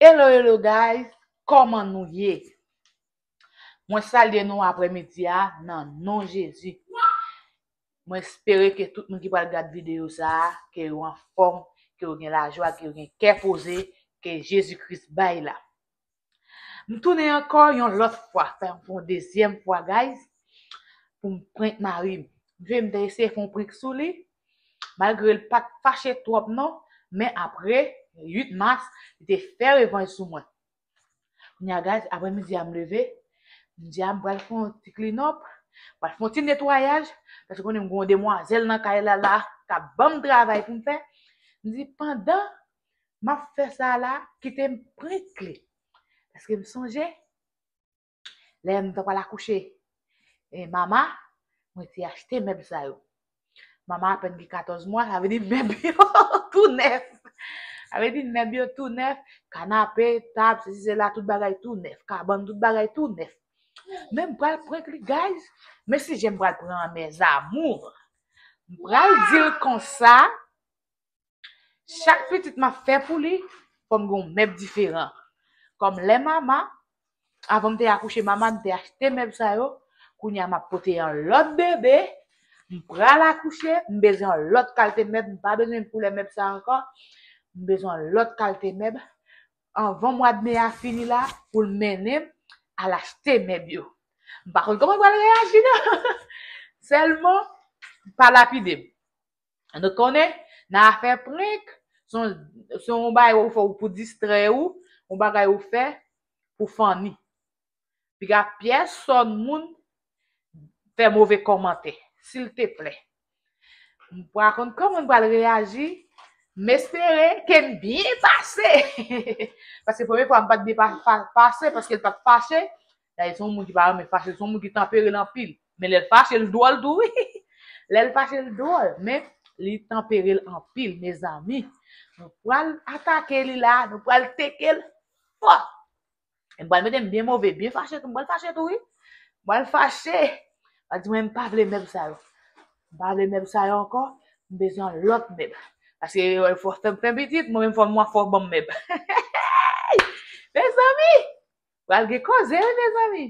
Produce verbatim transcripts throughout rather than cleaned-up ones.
Hello, hello guys, kòman nou ye? Mwen salye nou aprèmidi a nan non Jezi. Mwen espere ke tout moun ki pral gad videyo sa a, ke yo anfòm, ke yo gen lajwa, ke yo gen kè poze, ke Jezi Kris bay la. M tounen ankò yon lòt fwa, fè yon dezyèm fwa, guys, pou m prank mari m. M te eseye fè yon prank sou li, malgre l pa t fache twòp non, men apre uit mas, li te fè revanj sou mwen. Kounye a, guys, aprèmidi a m leve, m di a m pral fè yon ti clean up, pral fè yon ti netwayaj, paske konnen m gen yon demwazèl nan kay la la, k ap ban m travay pou m fè. M di pandan m ap fè sa la, kite m prank li. Paske m sonje, lè m t ap pral akouche e Mama, mwen te achte mèb sa yo. Mama apèn gen katòz mwa, sa vle di mèb yo tou nèf. Sa vle di mèb yo tou nèf, kanape, tab, sesi sela, tout bagay tou nèf. Kabann, tout bagay tou nèf. Men m pral prank li, guys. Men si jan m pral pran mes amours. M pral di l konsa, chak pitit m ap fè pou li, fò m gen yon mèb diferan. Kòm lè Mama, avan m te akouche Mama, m te achte mèb sa yo. Kounye a m ap pote yon lòt bebe, m pral akouche, m bezwen yon lòt kalite mèb, m pa bezwen koulè mèb sa ankò. M bezwen yon lòt kalite mèb. Anvan mwa de me a fini la, pou l mennen m al achte mèb yo. M pa konn kòman l pral reyaji non. Sèlman, pa lapide m. Nou konnen, nan afè prank, se yon, se yon bagay ou fè pou distrè ou, yon bagay ou fè pou funny. Piga pyèsòn moun fè move kòmantè, silteplè. M pa konn kòman m pral reyaji, m espere ke m byen pase. Paske premye fwa m pa t byen pa, pa, pase, paske l pa t fache. Dayè, se yon moun ki pa renmen fache, se yon moun ki tanpere l anpil. Men lè l fache, l dwòl tou, wi. Lè l fache, l dwòl, men li tanpere l anpil, mezanmi. Nou pral atake li la, nou pral teke l fò. M pral mete m byen move, byen fache tou, m pral fache tou, wi. M pral fache. Pral di mwen, m pa vle mèb sa yo. M pa vle mèb sa yo ankò, m bezwen lòt mèb. Paske, fò, fè m fè pitit, mwen menm fò m fò ban m mèb. Mezanmi! Pral gen koze, wi, mezanmi.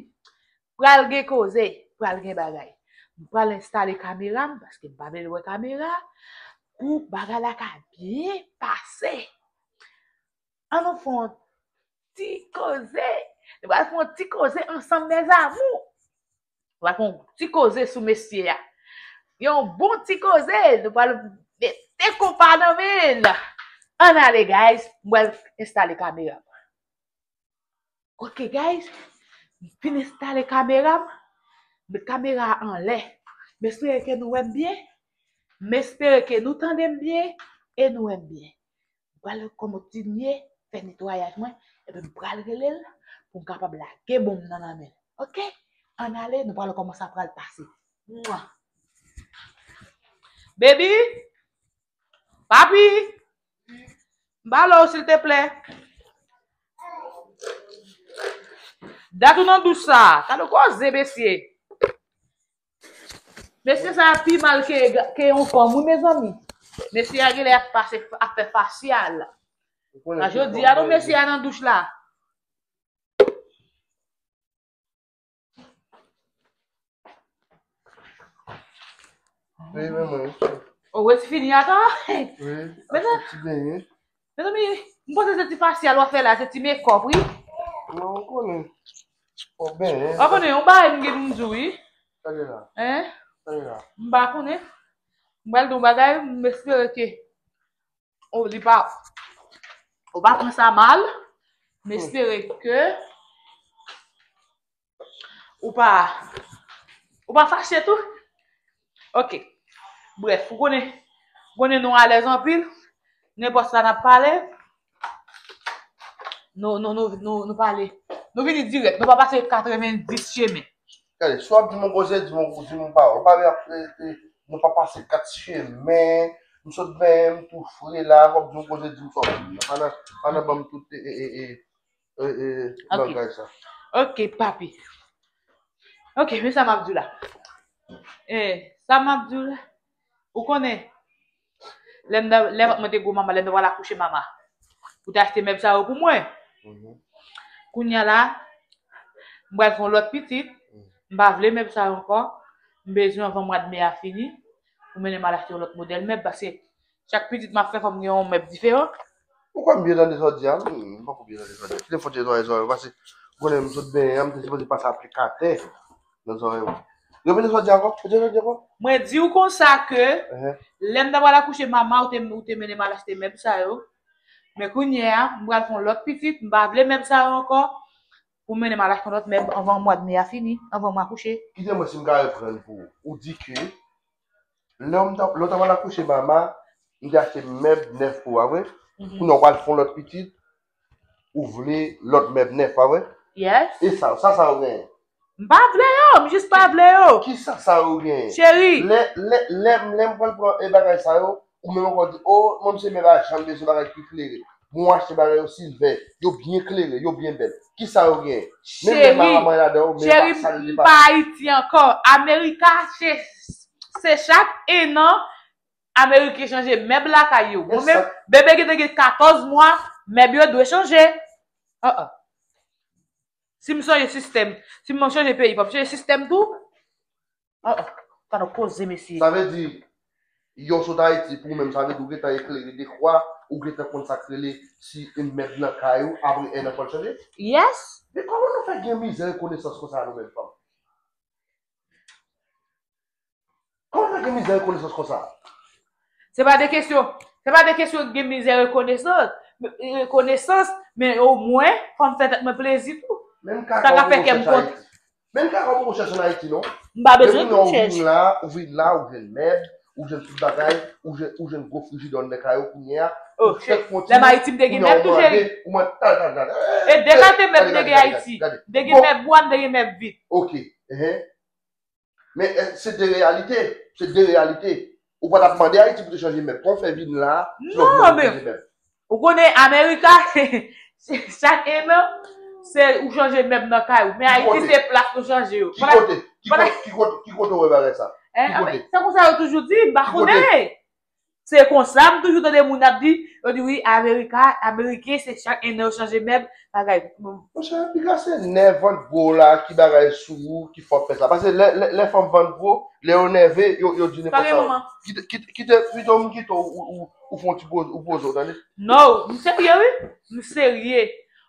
Pral gen koze, pral gen bagay. M pral enstale kamera m, paske m pa vle wè kamera, pou bagay la ka byen pase. An nou fè yon ti koze. Nou pral fè yon ti koze ansanm, mes amours. Nou pral fè yon ti koze sou mesye a. Yon bon ti koze. Nou pral mete konpa nan men l. Ann ale, guys. M pral enstale kamera m. Ok, guys, m fin enstale kamera m. Met kamera a anlè. M espere ke nou wè m byen. M espere ke nou tande m byen e nou wè m byen. M pral kontinye fè netwayaj mwen, epi m pral rele l pou m kapab lage bonm nan nan men l. Ok? Ann ale, nou pral wè kòman sa pral pase. Mwa. Baby! Papi! M pale w, silteplè. Dat ou nan douch sa. Gade koze, mesye. Mesye sa pi mal ke, ke yon fanm, wi, mezanmi. Mesye a genlè ap pase, ap fè fasyal. Ou konnen A ki jodi fanm a non, mesye a nan douch la. Wi, men mwen, wi. O, wè ti fini ata? Wi, ap fè ti benyen. Mezanmi, m panse se ti fasyal w ap fè la, se ti makeup, wi. Non, ou konnen. Fò benyen. Ou konnen, yon bagay m gen pou m di w, wi. Gade la. Hein? Gade la. M pa konnen. M pral di w bagay, m espere ke Oh, li pa, ou pa pran sa mal. M espere ke ou pa, ou pa fache tou. Ok. Bref, ou konnen, ou konnen nou alèz anpil. Nenpòt sa n ap pale, nou, nou, nou, nou, nou pale. Nou vini dirèk. Nou pa pase katrevenndis chemen. Gade, si w ap di m yon koze, di m yon, di m yon pawòl. Ou pa vle ap rete, nou pa pase kat chemen, m sot benyen, m tou fre la, w ap di m yon koze, di m sa w vle. Pa nan, pa nan ban m tout, e, e, e, e, e, e, Ok. bagay sa. Ok, papi. Ok, men sa m ap di w la. E, sa m ap di w la. Ou konnen, lè m nan, lè vant mwen te gwo mama, lè m nan pral akouche mama. Ou te achte mèb sa yo pou mwen. Kounye a la, m pral fè yon lòt pitit. M pa vle mèb sa yo ankò. M bezwen anvan mwa de me a fini pou mennen m al achte yon lòt modèl mèb, paske chak pitit m ap fè, fò m gen yon mèb diferan. Ou kwè m byen tande sa w di a? M poko byen tande sa w di a. Kite fòk tire zòrèy zòrèy, paske ou konnen m sot benyen an, m te sipoze pase aplikatè nan zòrèy ou. Repete sa w di ankò. Repete sa w di ankò. Mwen di w konsa ke lè m ta pral akouche mama, ou te, ou te mennen m al achte mèb sa yo. Men kounye a, m pral fè yon lòt pitit, m pa vle mèb sa yo ankò. Pou mennen m al achte yon lòt mèb anvan mwa de me a fini, anvan m akouche. Kite m wè si m ka reprann pou ou. Ou di ke lè w ta, lè w ta pral akouche mama, m te achte mèb nèf pou ou, pa vre? Kounye a w pral fè yon lòt pitit, ou vle lòt mèb nèf, pa vre? Yes. E sa, sa, sa yo genyen? M pa vle yo, m jis pa vle yo. Ki sa, sa yo genyen? Cheri. Lè, lè, lè, lè m pral pran e bagay sa yo, ou menm ankò di, o, mwen, m se mèb a janm bezwen bagay ki klere. Bon, achte bagay yo silvè, yo byen klere, yo byen bèl. Ki sa yo genyen? Menm lè mama mwen ladan yo, men yo pa sal li pa. Cheri, m pa Ayiti ankò. Amerika, se, se chak en an, Ameriken chanje mèb lakay yo. Mwen menm, bebe gentan gen katòz mwa, mèb yo dwe chanje. Ah, ah. Si m chanje sistèm, si m chanje peyi, fò m chanje sistèm tou. Ah, ah. Tande koze, mesye. Sa vle di, yo sot Ayiti pou ou menm, sa vle di ou gentan eklere dekwa, ou gentan konn sa k rele si yon mèb nan kay ou, apre en an fò l chanje? Yes. Men kòman nou fè gen mizè rekonesans konsa nou menm fanm? Kòman fè gen mizè rekonesans konsa? Se pa de kesyon, se pa de kesyon gen mizè rekonesans, rekonesans, men omwen, fò m fè tèt mwen plezi tou. Sa ka fè kè m kontan. Men m ka kòm ou chèche an Ayiti, non? M pa bezwen tou chèche. Depi ou vin la, ou vin la, ou jwenn mèb, ou jwenn tout bagay, ou jwenn, ou jwenn gwo frijidè anndan kay ou kounye a. Oh, lè m Ayiti, m te gen mèb tou, cheri. Ou mande, tal, tal, tal. E de kalite mèb m te gen Ayiti. M te gen mèb bwa, m te gen mèb vit. Ok. Men, eh, se de reyalite. Se de reyalite. Ou pa t ap mande Ayiti pou te chanje mèb. Kòman w fè vin la, non, men ou konnen Amerika, se chak en an, se ou chanje mèb nan kay ou. Men Ayiti, se plas nou chanje yo. Ki kote? Ki kote? Ki kote? Ki kote w wè bagay sa? Ki kote? Se konsa yo toujou di, m pa konnen. Se konsa, m toujou tande moun ap di, yo di wi, Amerika, Ameriken, se chak en an yo chanje mèb, bagay. Monchè, piga se nèv vant gwo la ki bagay sou ou, ki fè w fè sa. Paske lè, lè, lè fanm vant gwo, lè yo nève, yo, yo di nenpòt sa. Kite, kite, kite, pito m kite w, ou, ou, ou fè yon ti poze, ou poze w, tande? Non, m serye, wi. M serye.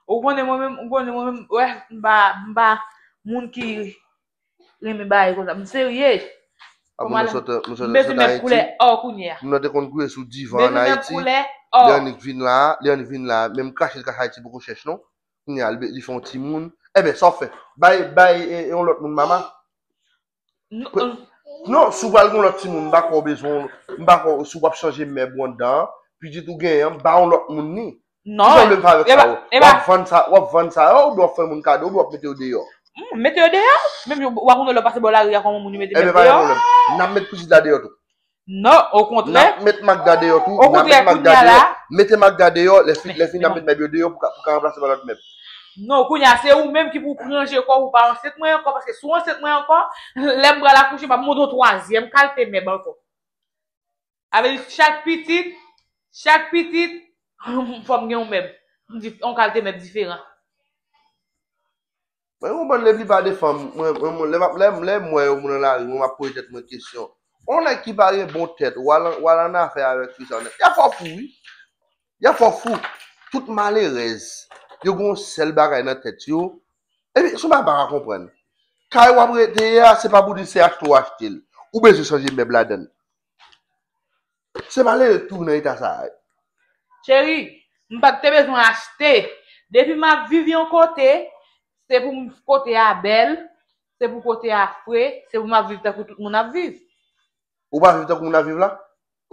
Ou konnen mwen menm, ou konnen mwen menm, wè, m pa, m pa moun ki renmen bagay konsa. M serye. Apre nou sot, nou sot, nou sot Ayiti. M bezwen mèb koulè or kounye a. Moun nan te konn gouye sou divan an Ayiti. Lè annik vin la, lè annik vin la, menm krache l krache Ayiti poko chèch non. Kounye a, li fè yon timoun. Enben, sa w fè? Bay, bay e, e yon lòt moun mama. Non, si w pral gen yon lòt timoun, m pa kwè w bezwen, m pa kwè si w ap chanje mèb ou anndan an, pitit ou genyen an, ba yon lòt moun li. Non, ki pwoblèm sa avèk sa yo? W ap vann sa, w ap vann sa yo, oubyen w ap fè moun kado, oubyen w ap mete yo deyò? Hmm, mete yo deyò. Menm jan w ap konnen lè w pase bò lari a, kòman moun yo mete mèb deyò? Enben, pa gen pwoblèm. N ap met pitit la deyò tou. Non, okontrè. N ap met Magda deyò tou. N ap met Magda deyò. Mete Magda deyò, lè fin, lè fin, n ap met mèb yo deyò pou ka, pou ka ranplase pa lòt mèb. Non, kounye a, se ou menm ki pou ranje kò w, ou pa ansent mwen ankò, paske si w ansent mwen ankò, lè m pral akouche, m ap montre w twazyèm kalite mèb ankò. Sa vle di chak pitit, chak pitit, fò m gen yon mèb. M di, yon kalite mèb diferan. Mwen konprann leplipa de fanm, mwen, mwen, mwen, lè m ap, lè, lè m wè yon moun nan lari, mwen m ap poze tèt mwen kesyon. Yon nèg ki pa gen bon tèt, w al, w al annafè avèk fi sa w nèt. Y ap fè w fou, wi. Y ap fè w fou. Tout malerèz, yo gen yon sèl bagay nan tèt yo. Epi, se yon bagay m pa ka konprann. Kay w ap rete a, se pa pou di se achte w achte l. Ou bezwen chanje mèb ladan l. Se malere tou nan eta sa a. Cheri, m pa t te bezwen achte. Depi m ap viv yon kote, se pou m kote a bèl, se pou kote a fre, se pou m ap viv tankou tout moun ap viv. Ou pa viv tankou moun ap viv la?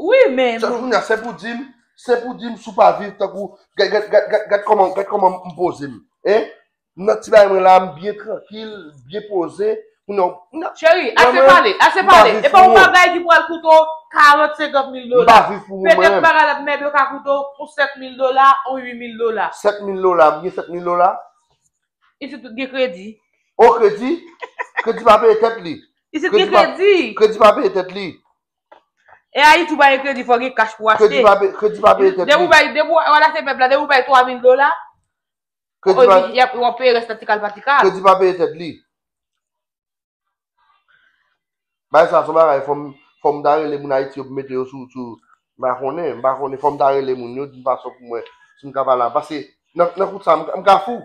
Wi, men sa, bon. Kounye a, se pou di m, se pou di m si w pa viv tankou, gad, gad, gad, gad, gad kòman, gad kòman m poze m. Hein? M nan ti bagay mwen la, m byen trankil, byen poze. Pou nou, cheri, ase pale, ase pale. E pa yon bagay ki pral koute w karant, senkant mil dola. M pa viv pou mwen. Petèt bagay la, mèb yo ka koute w yon sèt mil dola, yon uit mil dola. Sèt mil dola, m gen sèt mil dola. Isit tout gen kredi. O, kredi? Kredi pa peye tèt li. Isit gen kredi. Kredi pa peye tèt li. E Ayiti ou pa gen kredi, fò gen kach pou achte. Kredi pa peye, kredi pa peye tèt li. Depi w bay, depi w al achte mèb la, depi w bay twa mil dola, Kredi pa, y ap, y ap peye rès nan ti kal pa ti kal. Kredi pa peye tèt li. Bagay sa se yon bagay, fò m, fò m ta rele moun Ayiti yo pou mete yo sou, sou, m pa konnen, m pa konnen, fò m ta rele moun yo di m fason pou mwen, si m ka pale a, paske nan, nan kout sa, m, m ka fou.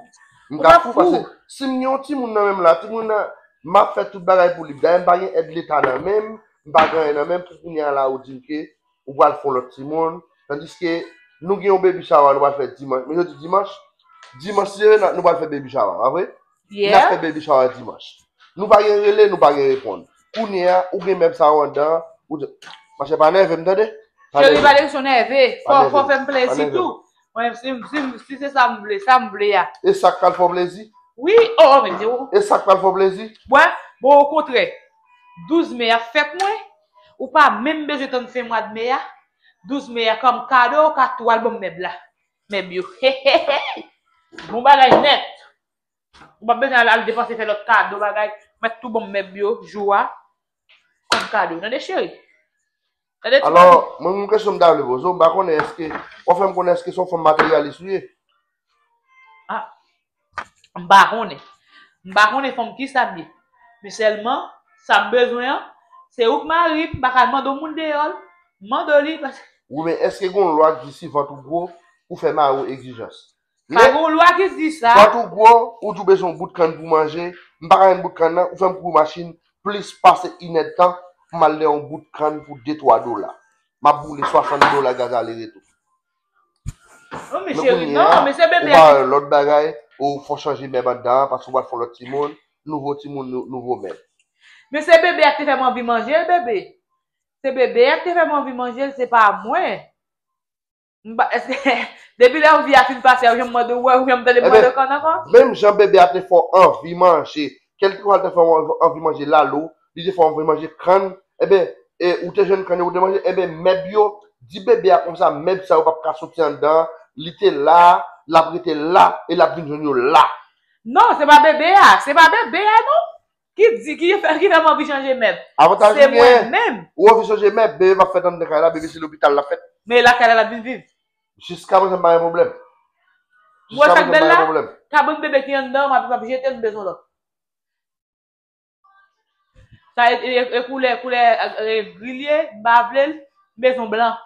M ka fou, paske si m gen yon timoun nan men m la, timoun nan, m ap fè tout bagay pou li. Dayè, m pa gen èd leta nan men m, m pa gen anyen nan men m, pou kounye a la, ou di m ke ou pral fè yon lòt timoun, tandiske nou gen yon baby shower, nou pral fè dimanch, men jodi dimanch, dimanch, si Dieu veut, nou pral fè baby shower, pa vre? N ap fè baby shower dimanch. Nou pa gen rele, nou pa gen reponn. Kounye a, ou gen mèb sa yo anndan, ou di, machè pa nève m, tande? Pa nève m. Cheri, pa kesyon nève. Fò, fò fè m plezi tou. Mwen, si, si, si se sa m vle, sa m vle a. E sa k pral fè w plezi? Wi, oh, oh, men di w. E sa k pral fè w plezi? Mwen, bon, okontrè, douz me a fèt mwen, ou pa menm bezwen tann fen mwa de me a. Douz me a kòm kado, ou ka tou al ban m mèb la. Mèb yo. Hey, hey, hey. Bon bagay nèt. Ou p ap bezwen al, al depanse fè lòt kado bagay. Mèt tou ban m mèb yo jou a kòm kado. Tande cheri. Tande ti papi. Alò, mwen yon kesyon m ta vle poze w, m pa konnen èske, w ap fè m konnen èske se yon fanm materyalis ou ye? Ah, m pa konnen. M pa konnen fanm kisa m ye. Men sèlman, sa m bezwen an, se ou k mari m, m pa ka mande yon moun deyò l. M mande w li, paske Wi, men èske gen yon lwa ki di si vant ou gwo, ou fè mari w egzijans? Pa gen yon lwa ki di sa. Vant ou gwo, ou di w bezwen yon bout kann pou manje, m pa ka jwenn bout kann nan, ou fè m kouri machin plis pase inèdtan pou m al nan yon bout kann pou de twa dola. M ap boule swasant dola gaz ale retou. Non, men cheri, non, men se bebe a ki. Ou pa wè lòt bagay, ou fò chanje mèb anndan an, paske ou pral fè yon lòt timoun, nouvo timoun, nou-, nouvo mèb. Men se bebe a ki te fè m anvi manje l, bebe. Se bebe a ki te fè m anvi manje l, se pa mwen. M pa, èske, depi lè vi a fin pase a, ou janm mande, ou wè, ou janm tande m mande kann ankò? Menm jan bebe a te fè w anvi manje, kèlkeswa l te fè w anvi manje lalo, li te fè w anvi manje kann, enben, e, ou te jwenn kann yo, ou te manje, enben, mèb yo, di bebe a konsa, mèb sa yo p ap ka soti anndan, li te la, l ap rete la, e l ap vin jwenn yo la. Non, se pa bebe a, se pa bebe a, non. Ki di, ki fè, ki fè m anvi chanje mèb? Avantaj ou gen, ou anvi chanje mèb, bebe p ap fèt anndan kay la, bebe se lopital l ap fèt. Men lakay la l ap vin viv. Jiska prezan m pa gen pwoblèm. Ou wè sa k bèl la? Kabann bebe ki anndan, m ap, m ap jete l, m bezwen lòt. Sa e, e, e koulè, koulè, e, gri l ye, m pa vle l, m bezwen blan.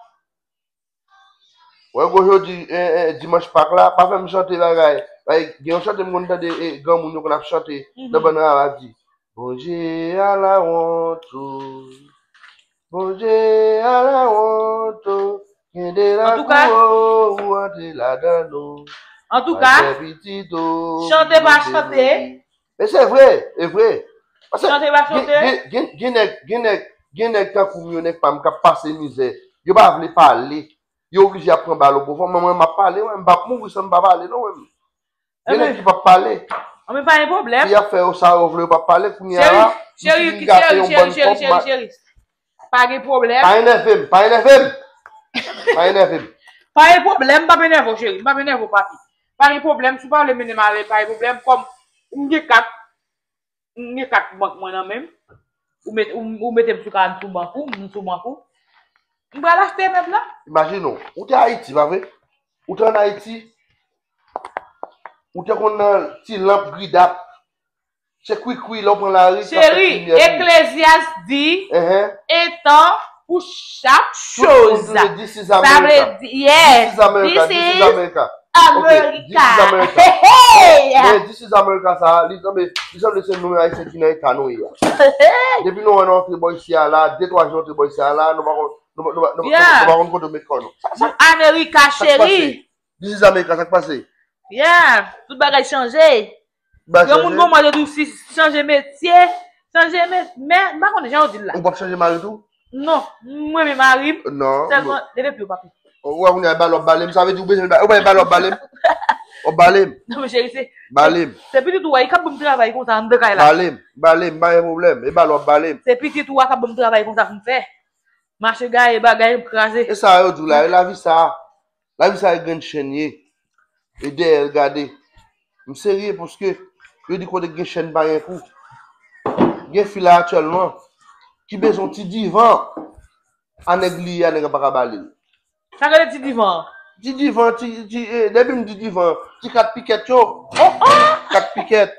Wè gwo jodi, e, e, dimanch Pak la, pa fè m chante bagay. Bay, gen yon chante m konn tande, e, granmoun yo konn ap chante nan bann rara di, Bondye ala wont ou, Bondye ala wont ou, gen de lakou ou antre ladan nou. Antouka, chante pa chante. Men se vre, e vre. Paske chante pa chante. Gen, gen, gen, gen nèg, gen nèg, gen nèg tankou m yo, nèg pa m k ap pase mizè. Yo pa vle pale. Yo oblije ap pran bal o pwofon. Men mwen, m ap pale, mwen, m p ap mouri san m pa pale, non, mwen. Gen nèg ki p ap pale. Anben, pa gen pwoblèm. Si y ap fè yo sa yo vle, yo p ap pale, kounye a la, m fin gaste yon bann kòb, m a. Pa gen pwoblèm. Pa enève m, pa enève m. Pa enève m. Pa gen pwoblèm, m p ap enève w, cheri. M p ap enève w, papi. Pa gen pwoblèm, si w pa vle mennen m ale, pa gen pwoblèm. Kòm m gen kat, m gen kat bank mwen nan men m. Ou met, ou, ou mete m sou ka, m sou bank ou, m sou bank ou. M pral achte mèb la. Imajine w, ou te Ayiti, pa vre? Ou te ann Ayiti, ou te konn nan ti lanp gridap. Se kwikwi, lè w pran lari, sa fè limyè. Cheri, Eklezyas di, en tan pou chak choz. Sa vle di, yes, this is America. This is America. Ok, this is America. Hey, hey, hey. Men this is America sa, li sanble, li sanble se nou Ayisyen ki nan eta nou ye a. Depi nou wè nou antre bò isi a la, de twa jou nou antre bò isi a la, nou pa konn, nou pa, nou pa, nou pa, nou pa konn kote w met kò nou. Sa, sa, nou America, cheri. This is America, sa k pase? Yeah, tout bagay chanje. Granmoun gon mòd yo di w si chanje metye, chanje met, men m pa konnen jan yo di l la. Ou p ap chanje mari tou? Non, m renmen mari m. Non. Sèlman, leve pye w, papi. Ou wè kounye a e bal w ap bale m, sa vle di ou bezwen bal, ou pa e bal w ap bale m? W ap bale m? Non, men cheri, se, bale m. Se pitit ou a, li k ap ban m travay konsa anndan kay la. Bale m, bale m, pa gen pwoblèm. E bal w ap bale m. Se pitit ou a k ap ban m travay konsa pou m fè. Mache gaye bagay, m kraze. E sa yo di w la, e lavi sa. Lavi sa e grenn chèn ye. E dèyè l gade. M serye paske yo di kote gen chèn pa gen kou. Gen fi la aktyèlman ki bezwen yon ti divan a nèg li ye a, nèg la pa ka ba li l. Sa k rele ti divan an? Ti divan, ti, ti, eh, depi m di divan, ti kat pikèt yo. Oh, oh! Kat pikèt.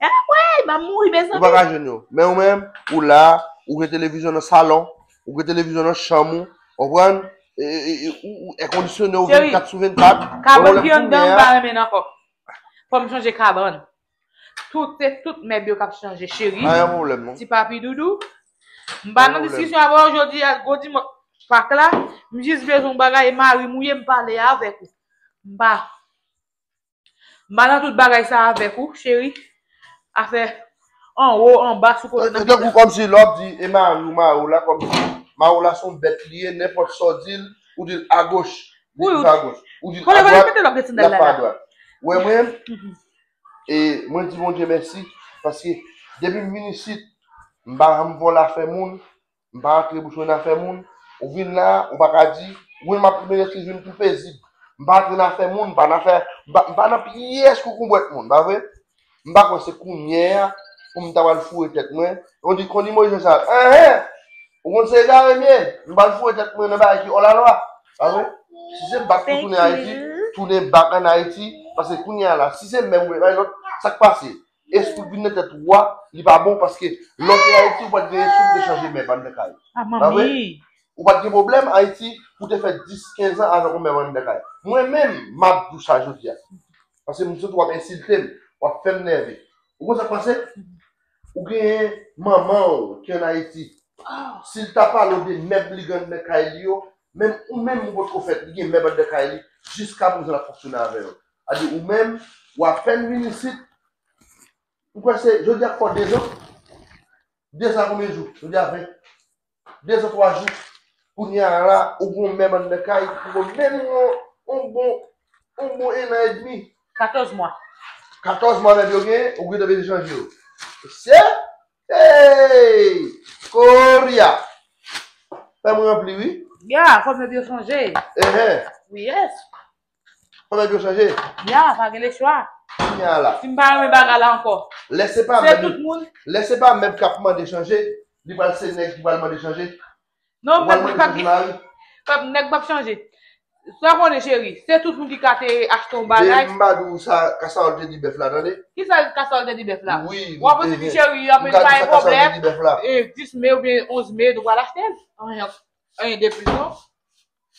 Anmwey, m ap mouri, mezanmi. Ou pa ka jwenn yo. Men ou menm, ou la, ou gen televizyon nan salon, ou gen televizyon nan chanm ou, konprann? E, e, e, ou, ou èkondisyone, ou gen kat sou vennkat. Kabann ki anndan, m pa renmen l ankò. Fò m chanje kabann. Tout, se tout mèb yo k ap chanje, cheri. Pa gen pwoblèm, non. Ti papi doudou. M pa nan diskisyon avè w jodi a, gwo dimanch Pak la. M jis bezwen yon bagay, mari m ou ye, m pale avèk ou. M pa, m pa nan tout bagay sa avèk ou, cheri. Afè anwo, anba, sou kote nan. Tankou kòmsi lè w ap di, e mari w, mari w la, kòmsi mari w la se yon bèt li ye, nenpòt sa w di l, ou di l agoch, li di agoch. Ou di l adwat, l ap pa adwat. Ou wè mwen, e mwen di Bondye mèsi, paske depi m vin isit, m pa janm vòlè afè moun, m pa rantre bouch mwen nan afè moun. Ou vin la, ou pa ka di, ou konn m ap, m eskize m tou pezib. M pa rantre nan afè moun, m pa nan afè, m pa, m pa nan pyès koukoubwèt moun, pa vre? M pa kwè se kounye a pou m ta pral foure tèt mwen. Ou di, konn Moyiz Jan sa, enhen! Ou konn se egare m ye, m pral foure tèt mwen nan bagay ki òlalwa, pa vre? Si se bak pou tounen Ayiti, tounen bak ann Ayiti, paske kounye a la, si se menm ou bay lòt, sa k pase? Espri k vin nan tèt ou a, li pa bon, paske lè w te Ayiti, ou pa t gen espri pou te chanje mèb anndan kay. Pa vre? Ou pa t gen pwoblèm Ayiti pou te fè dis, kenz an avèk yon mèb anndan kay. Mwen menm, m ap di w sa jodi a. Paske m santi w ap ensilte m, w ap fè m nève. Ou konn sa k pase? Ou genyen manman w ki ann Ayiti. Si l ta pale w de mèb li gen anndan kay li yo, menm ou menm ou potko fèt, li gen mèb anndan kay li, jiska prezan l ap fonksyone avè yo. Sa di ou menm, ou apèn vin isit, m kwè se jodi a k fè w dezan. Dezan konbyen jou? Jodi a ven. Dezan twa jou. Kounye a la, ou gen yon mèb anndan kay, ou gen menm yon, yon bon, yon bon en an edmi. Katòz mwa. Katòz mwa mèb yo gen, ou gentan bezwen chanje yo. Se, hey! Koria! Fè mwen ranpli, wi. Ya, fò mèb yo chanje. Enhen. Wi, yes. Fò mèb yo chanje. Ya, pa gen lechwa. Kounye a la. Si m pa renmen bagay la ankò. Lè se pa mèb, tout moun. Lè se pa mèb k ap mande chanje, li pral se nèg ki pral mande chanje. Non, mèb pa gen. Nèg p ap chanje. Sa konnen cheri, se tout moun ki ka te achte yon bagay. M pa di w sa, kasawòl te di bèf la, tande. Kisa kasawòl te di bèf la? Wi, w ap di cheri, anpil pa gen pwoblèm. E, dis me oubyen onz me, nou pral achte l. Anyen, anyen de plis, non?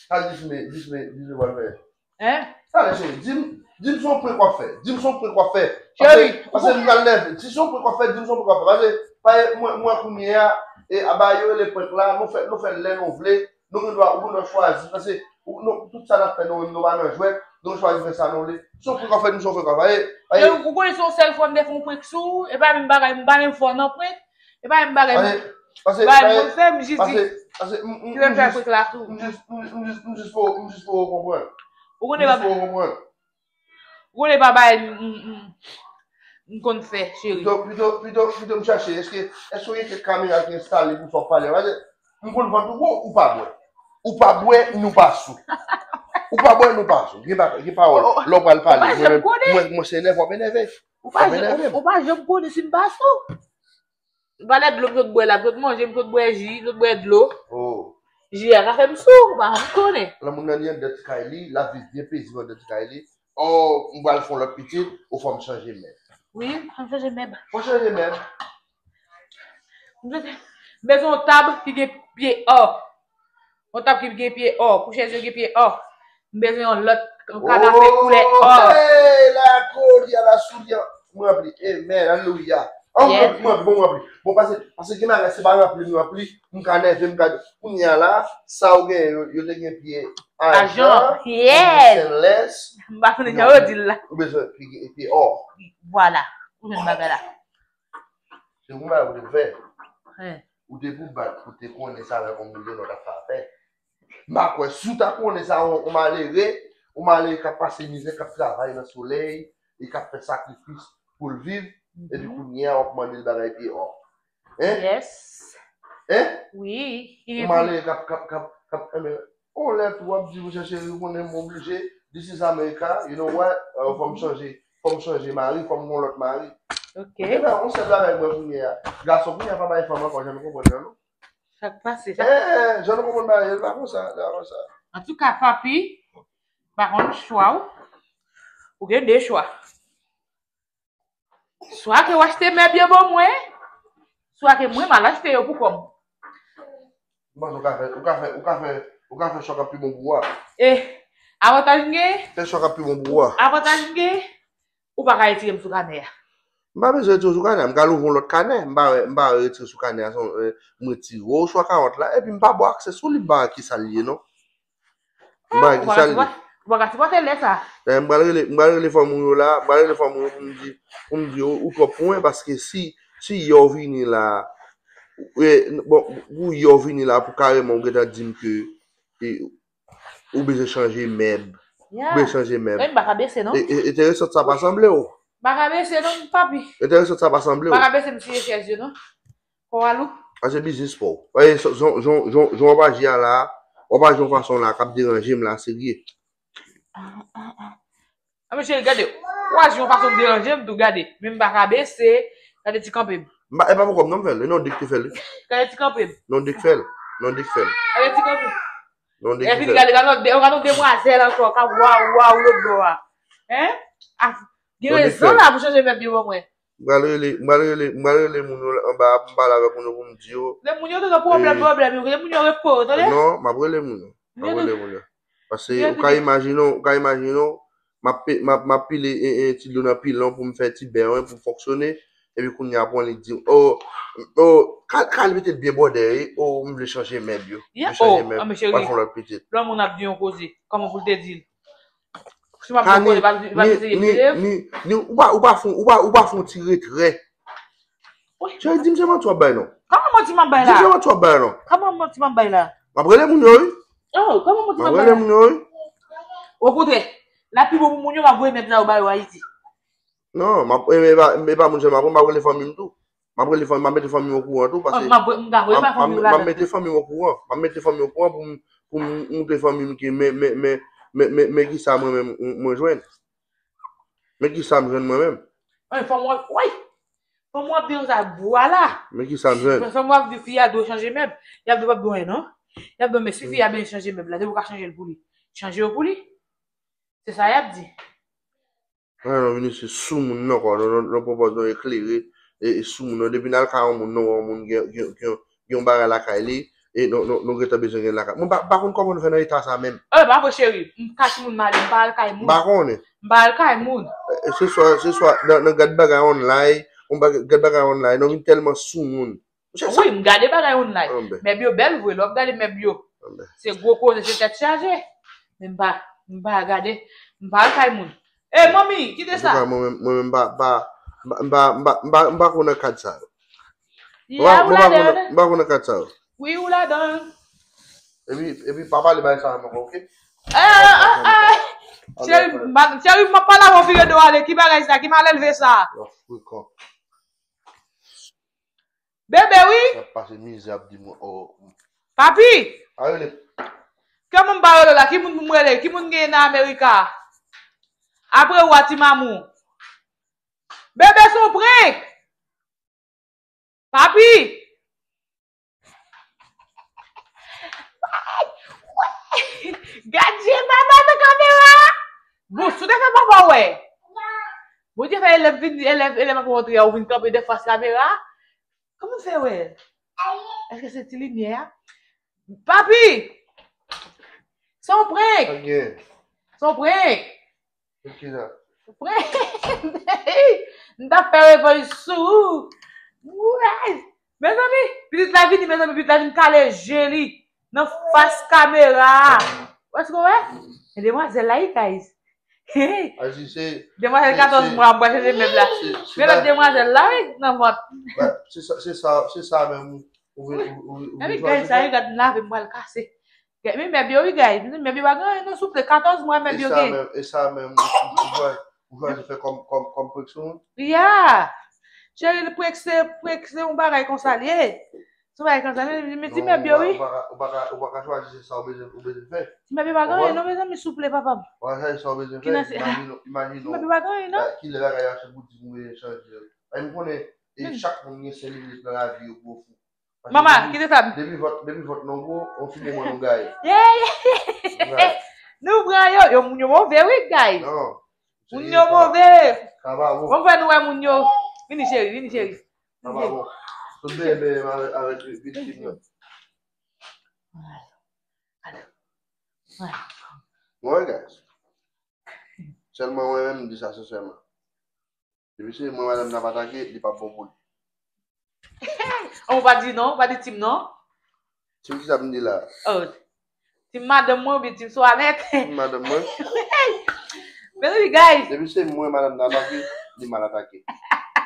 Sa dis me, dis me, dis me w ap fè. Hein? Talè cheri, di m, di m se yon prank w ap fè. Di m se yon prank w ap fè. Cheri, paske, paske m pral nève. Si se yon prank w ap fè, di m se yon prank w ap fè. Paske, paske mwen, mwen kounye a, e, a bagay yo rele prank la, nou fè, nou fè l lè nou vle, nou gen dwa, ou gen dwa chwazi. Paske, ou, nou, tout sa n ap fè, nou, nou pa nan jwèt, nou chwazi fè sa nou vle. Se yon prank w ap fè, di m se yon prank w ap fè. Paske, paske, ou konnen se yon sèl fwa m te fè yon prank sou ou, e pa menm bagay, m pa menm fò nan prank. E pa menm bagay. Pase, pase, pase, mwen fè, m jis di, pase, pase, m, m, m jis, m jis, m jis, m jis fè w, m jis fè w konprann. Ou konnen pa, m jis fè w konprann. Ou konnen pa bagay m, m, m, m konn fè, cheri. Pito, pito, pito, pito m chache. Èske, èske w gen kèk kamera ki enstale pou fè w pale? Pase, m konn vant ou gwo, ou pa bwè. Ou pa bwè, nou pa sou. Ou pa bwè, nou pa sou. Gen pa, gen pawòl. Lè w pral pale, mwen, mwen, mwen se nève, w ap enève. Ou pa janm, ou pa janm konnen si m pa sou. Valè dlo m sot bwè la, m sot manje, m sot bwè ji, m sot bwè dlo. Oh. Ji a ka fè m sou, ou pa janm konnen. Lè moun nan li anndan ti kay li, l ap viv byen pezib anndan ti kay li. Oh, m pral fè yon lòt pitit, ou fò m chanje mèb. Wi, fò m chanje mèb. Fò chanje mèb. M bezwen, m bezwen yon tab ki gen pye ò. Yon tab ki gen pye ò, pou chèz yo gen pye ò. M bezwen yon lòt, yon kanape koulè ò. Oh, hey, la koulye a la soulye. Mwen ranpli. Amen. Alelouya. An, mwen, mwen, bon, mwen ranpli. Bon, pase, pase gen bagay, se pa ranpli, mwen ranpli. M ka nève, m ka, kounye a la, sa ou gen, yo, yo te gen pye ajan, ajan, yes, stainless. M pa konnen jan yo di l la. Ou bezwen pye, pye ò. Vwala. Ou jwenn bagay la. Se yon bagay ou te fè. Ou te pou bat, ou te konnen sa avèk yon milyon lòt ap fè afè. M pa kwè, si w ta konnen sa, yon, yon malere, yon malere k ap pase mizè, k ap travay nan solèy, e k ap fè sakrifis pou l viv, epi kounye a, w ap mande l bagay pye ò. Hein? Yes. Hein? Wi. Yon malere k ap, k ap, k ap, k ap, enben, yon lè tou, w ap di, monchè cheri, ou konnen m oblije, this is America, you know what? Euh, fò m chanje, fò m chanje mari, fò m gen yon lòt mari. Ok. Enben, yon sèl bagay mwen kounye a. Gason kounye a pa bay fanm ankò, jan nou konprann nan, non? Sa k pase, sa? Eh, jan nou konprann bagay yo, li pa konsa, li pa konsa. Antouka, papi, Pa konn chwa w. Ou gen de chwa. Swa ke w achte mèb yo ban mwen, swa ke mwen m al achte yo pou kò m. Bon, ou ka fè, ou ka fè, ou ka fè, ou ka fè chwa k ap pi bon pou ou a. E avantaj m gen, Fè chwa k ap pi bon pou ou a. Avantaj m gen, ou pa ka retire m sou kanè a. M pa bezwen retire w sou kanè a, m ka louvri yon lòt kanè. M pa wè, m pa wè retire sou kanè a, se yon, eh, m retire w sou akawont la, epi m pa ba w aksè sou li, m pa wè kisa l ye non. M pa wè kisa l ye. Ou pa ka sipòte lè sa. Eh, m pral rele, m pral rele fanmi w yo la, m pral rele fanmi w yo pou m di, pou m di yo, ou twòp pou mwen, paske si, si yè w vini la, eh, bon, pou yè w vini la, pou kareman ou gentan di m ke, eh, ou bezwen chanje mèb. Ou bezwen chanje mèb. Mwen m pa ka bese non. E, e, enteresan sa pa sanble w. M pa ka bese non, papi. Enteresan sa pa sanble M pa w. Ka bese m si je chèz yo non. Kò a lou. A se biznis pa w. Paske jan, jan, jan, jan w ap aji a la, w ap aji yon fason la k ap deranje m la serye. A men cheri, gade. Ou aji yon fason k deranje m tou, gade. Men m pa ka bese. Gade ti kanpe m. M pa, e pa pou kò m non m fè l. E non Dick ki fè l. Gade ti kanpe m. Non Dick fè l. Non Dick fè l. Gade ti kanpe m. Non Dick E ki vin fè l. Gade, gade, gade yon demwazèl ankò k ap waw waw lòt bò a. Hein? A, gen rezon la pou chanje mèb yo ban mwen. M pral rele, m pral rele, m pral rele moun yo anba a pou m pale avèk moun yo pou m di yo. Lè moun yo te nan pwoblèm, pwoblèm yo, lè moun yo repo yo, tande? Non, m ap rele moun yo. M ap rele moun yo. Paske ou ka imajine w, ou ka imajine w, m ap, m ap, m ap pile e, e, ti dlo nan pilon pou m fè ti bèwen pou m fonksyone. Epi kounye a pran li di, o, o, kal, kal mete l byen bòdè, wi, o, m vle chanje mèb yo. M vle chanje mèb, pral fè yon lòt pitit. Lè moun ap di yon koze, kòman pou l te di l? Si m ap di yon koze, pa, pa eseye pede. Ni, ni, ou pa, ou pa fon, ou pa, ou pa fon ti retrè. Cheri, di m se manti w ap bay non. Kòman manti m ap bay la? Di m se manti w ap bay non. Kòman manti m ap bay la? M ap rele moun yo, wi. Oh, kòman manti m ap bay la? M ap rele moun yo, wi. Okontrè, l ap pi bon pou moun yo, m ap voye mèb sa yo ba yo Ayiti. Non, m ap, e, e pa, e pa moun sèlman, m ap rele fanmi m tou. M ap rele fanmi, m ap mete fanmi m okouran tou, paske m ap, m ap mete fanmi m okouran. M ap mete fanmi m okouran pou m, pou m montre fanmi m ke men, men, men, men, men, men kisa mwen menm mwen jwenn. Men kisa m jwenn mwen menm. Ey, fò m wè, woy! Fò m wè ap di konsa, vwala! Men kisa m jwenn. Fò m wè ap di fi a dwe chanje mèb. Y ap di w p ap dwe anyen non. Y ap di w men si fi a bezwen chanje mèb la, depi w ka chanje l pou li, chanje yo pou li. Se sa y ap di. Ann nou vini se sou moun nan kwa, nou, nou, nou pwopòz nou eklere e, e sou moun nan. Depi n al kay yon moun, nou wè yon moun gen, gen, gen, gen yon bagay lakay li, e nou, nou, nou gentan bezwen gen lakay. Mwen pa, pa konn kòman nou fè nan eta sa menm. E, pa vre cheri, m ka timoun m ale, m pa al kay moun. M pa konnen. M pa al kay moun. E, se swa, se swa, nan, nan gad bagay online, yon bagay, gad bagay online, nou vin tèlman sou moun. Wi, m gade bagay online. Mèb yo bèl vre, lè w ap gade mèb yo. Se gwo koze, se tèt chaje. Men m pa, m pa gade, m pa al kay moun. Ey, manmi, kite sa. Antouka, mwen menm, mwen menm, m pa, pa, m pa, m pa, m pa, m pa konn nan kad sa yo. Ya, ou ladan. M pa konn nan kad sa yo. Wi, ou ladan. Epi, epi, pa pale bagay sa yo ankò, oke? Ey, ey, ey, ey. Cheri, m ap pale avè w, vire do w ale. Ki bagay sa? Ki malelve sa? Frekan. Bebe wi. Ap pase mizè ap di mwen o. Papi. A rele. Kè moun pa rele la, ki moun pou m rele? Ki moun genyen nan Amerika? Apre ou a ti mamou. Bebe se yon prank. Papi. Gad je papa nan kamera. Bon, si w te fè papa wè. Bondye fè elèv vin, elèv, elèv ap rantre a, ou vin kanpe defas kamera. Kòman w fè wè l? Èske se ti limyè a? Papi! Se yon prank! Se yon prank! Prank! M t ap fè revanj sou ou! Mezanmi! Pitit la vini, mezanmi, pitit la vin kale je li nan fas kamera a! Èske w wè? E demwazèl la wi, guys! Demwazèl katòz mwa ap pral chanje mèb la. Men lòt demwazèl la wi nan vant. Se sa, se sa, se sa menm ou vin, ou, ou, ou vin chwazi fè. Gad sa, gad m lave m pral kase. Men mèb yo wi guys, mèb yo pa gen anyen non souple, katòz mwa mèb yo gen. E sa menm, e sa menm ou, ou, ou chwazi, ou chwazi fè kòm, kòm, kòm prank sou mwen? Ya. Cheri, prank se, prank se yon bagay konsa l ye. Sou bagay konsa, men, men ti mèb yo wi. Ou pa ka, ou pa ka, ou pa ka chwazi se sa ou bezwen, ou bezwen fè. Ti mèb yo pa gen anyen non mezanmi souple papa m. Ou pa ka chwazi sa ou bezwen fè. Imajine w, imajine w. Ti mèb yo pa gen anyen non. Kilè bagay yo ap fè pou di pou m bezwen chanje. Ay m konnen e chak moun gen senk minit nan lavi yo pou yo fou. Mama, kite sa. Depi vant, depi vant nou gwo, yon ti moman nou gaye. Yeah, yeah. Nou pran yo. Yo, moun yo move, wi, guys. Non. Moun yo move. Sa pa bon. Bon, fè nou wè moun yo. Vini, cheri, vini, cheri. Sa pa bon. Tout byen, byen, avèk, avèk viktim yo. Mwen, guys. Sèlman mwen menm, m di sa sensèman. Depi se mwen madanm nan pa atake, li p ap bon pou li. Ou pa di non, ou pa di Tim non. Tim ki sa m di la? Oh. Tim madanm mwen oubyen Tim Soamet? Tim madanm mwen. Mezanmi, guys. Depi se mwen madanm nan atake, li mal atake.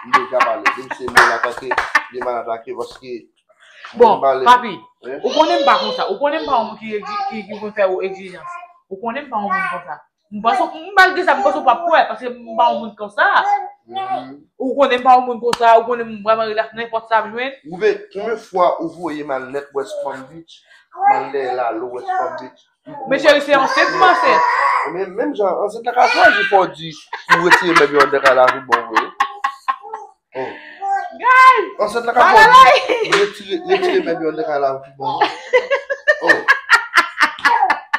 M deja pale. Depi se mwen l atake, li mal atake paske Bon, papi, ou konnen m pa konsa. Ou konnen m pa yon moun ki, ki, ki konn fè ou egzijans. Ou konnen m pa yon moun konsa. M panse, m pa di sa, m panse ou p ap kwè, paske m pa yon moun konsa. Ou konnen m pa yon moun konsa, ou konnen m vrèman rilaks nenpòt sa m jwenn. Ou vle, konbyen fwa ou voye m al nèt West Palm Beach, m al dèyè lalo West Palm Beach? Men cheri, se ansent m ansent. Men menm jan, ansent la ka chwazi fè w di pou retire mèb yo anndan kay la pou bon vre. Oh. Guys! Ansent la ka fè w di retire, retire mèb yo anndan kay la pou bon vre. Oh.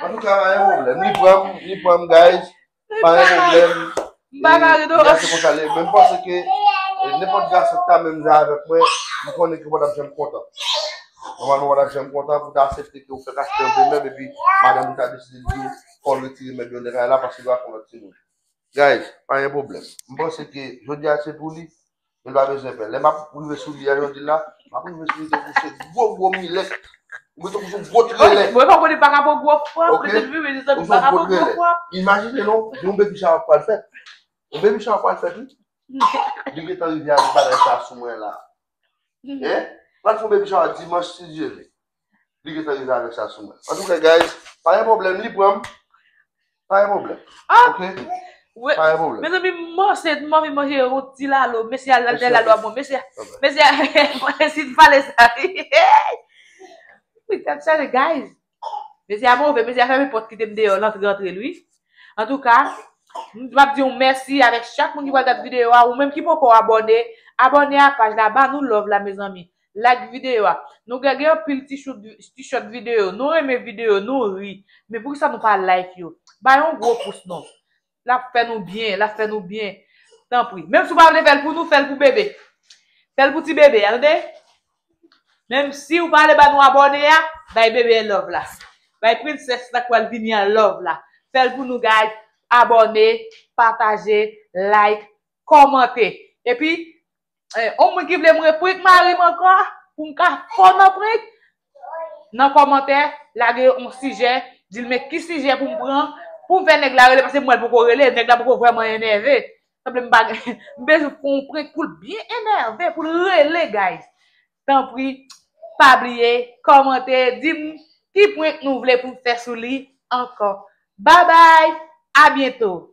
Antouka, pa gen pwoblèm. Li pran m, li pran m, guys. Pa gen pwoblèm. M pa ka ri non. Se konsa l ye. Men m panse ke, eh, nenpòt gason ki ta menm jan avèk mwen, m konnen ke w pa t ap janm kontan. Nòmalman, w pa t ap janm kontan pou w ta aksepte ke w fèk achte yon mèb epi madanm ou ta deside di w fò l retire mèb yo anndan kay la paske l va fè yon lòt timoun. Guys, pa gen pwoblèm. M panse ke jodi a se pou li, men l pa bezwen pè. Lè m ap rive sou li a jodi la, m ap rive sou li tankou se gwo gwo milèt. Ou mete tankou se yon gwo trelè. Mwen pa konnen pa ka pran gwo frap, mwen te vin mezanmi pa ka pran gwo frap. Imajine non, yon baby shower pral fèt. Yon baby shower pral fèt, wi. Li gentan rive avèk bagay sa sou mwen la. Hein? Pral fè yon baby shower dimanch si Dye vle. Li gentan rive avèk sa sou mwen. Antouka, guys, pa gen pwoblèm, li pran m. Pa gen pwoblèm. Ok? Pa gen pwoblèm. Mezanmi, m anvi manje yon ti lalo. Mesye al dèyè lalo a bon. Mesye, mesye, si n pale sa. Wi, tèt chaje, guys. Mesye a move, mesye a fèmen pòt kite m deyò, l antre, antre l, wi. Antouka, m ap di yon mèsi avèk chak moun ki pral gad videyo a. Ou menm ki poko abòne, abòne a paj la, ba nou love la, mezanmi. Like videyo a. Nou gen, gen anpil ti shoot, ti short videyo. Nou renmen videyo, nou ri. Men poukisa nou pa like yo? Ba yon gwo pous non. L ap fè nou byen, l ap fè nou byen. Tanpri. Menm si w pa vle fè l pou nou, fè l pou bebe. Fè l pou ti bebe a, tande? Menm si w pa vle ba nou abòne a, bay bebe love la. Bay princess la k pral vini an love la. Fè l pou nou, guys. Abòne, pataje, like, kòmante. Epi, eh, yon moun ki vle mwen prank mari m ankò, pou m ka fò nan prank, nan kòmantè, lage yon sijè, di l men ki sijè pou m pran, pou m fè nèg la rele, paske m wè l poko rele, nèg la poko vrèman enève. Sanble m pa gen, m bezwen fè yon prank pou l byen enève, pou l rele, guys. Tanpri, pa bliye, kòmante, di m ki prank nou vle pou m fè sou li ankò. Babay, a byento!